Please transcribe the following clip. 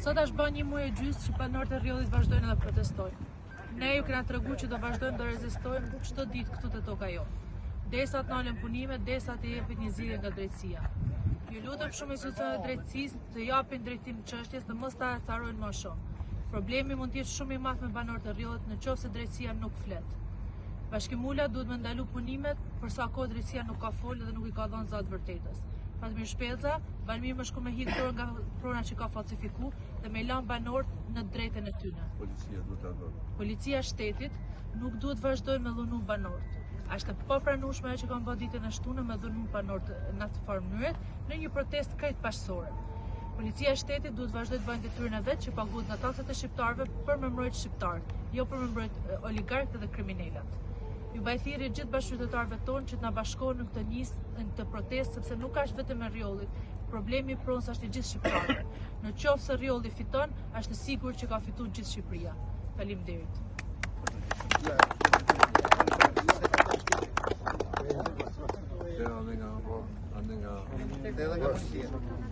Sot është bë një muaj e gjysë që banorët e Rrjollit vazhdojnë edhe protestojnë. Ne ju kena tregu që do vazhdojmë do rezistojmë çdo ditë këtu te toka jonë. Derisa të nalen punimet, derisa të jepet një zgjidhje nga drejtësia. Ju lutem shumë institucionet e drejtësisë të japin drejtim çështjes dhe mos ta acarojnë më shumë. Problemi mund të jetë shumë i madh me banorët e Rrjollit në qoftë se drejtësia nuk flet. Bashkim Mula duhet me ndalu punimet për sa kohë drejtësia nuk ka folë dhe nuk i ka dhënë zë të vërtetës. Fatmir Shpellza, ban mirë me shku me hik dorë nga prona që ka falsifiku dhe me lanë banorët në drejtën e tyne. Policia duhet ta bëjë. Policia e shtetit nuk duhet vazhdojë me dhunu banorët. Është e papranueshme ajo që kanë bërë ditën e shtunë me dhunu banorët në atë farë mënyre në një protestë krejt paqësore. Policia e shtetit duhet vazhdojë të bëjnë detyrën e vet që paguhet nga taksat e shqiptarëve për me mbrojt shqiptarët, jo për me mbrojt oligarkët dhe kriminelat. Ju bëj thirrje gjithë bashkëqytetarëve tonë që të na bashkohen në këtë nis, në këtë protestë sepse nuk është vetëm e Rrjollit. Problemi i pronës është i gjithë shqiptarëve. Në qoftë se Rrjolli fiton, është e sigurt që ka fituar gjithë Shqipëria. Faleminderit. Edhe nga, po, edhe nga. Edhe nga policia.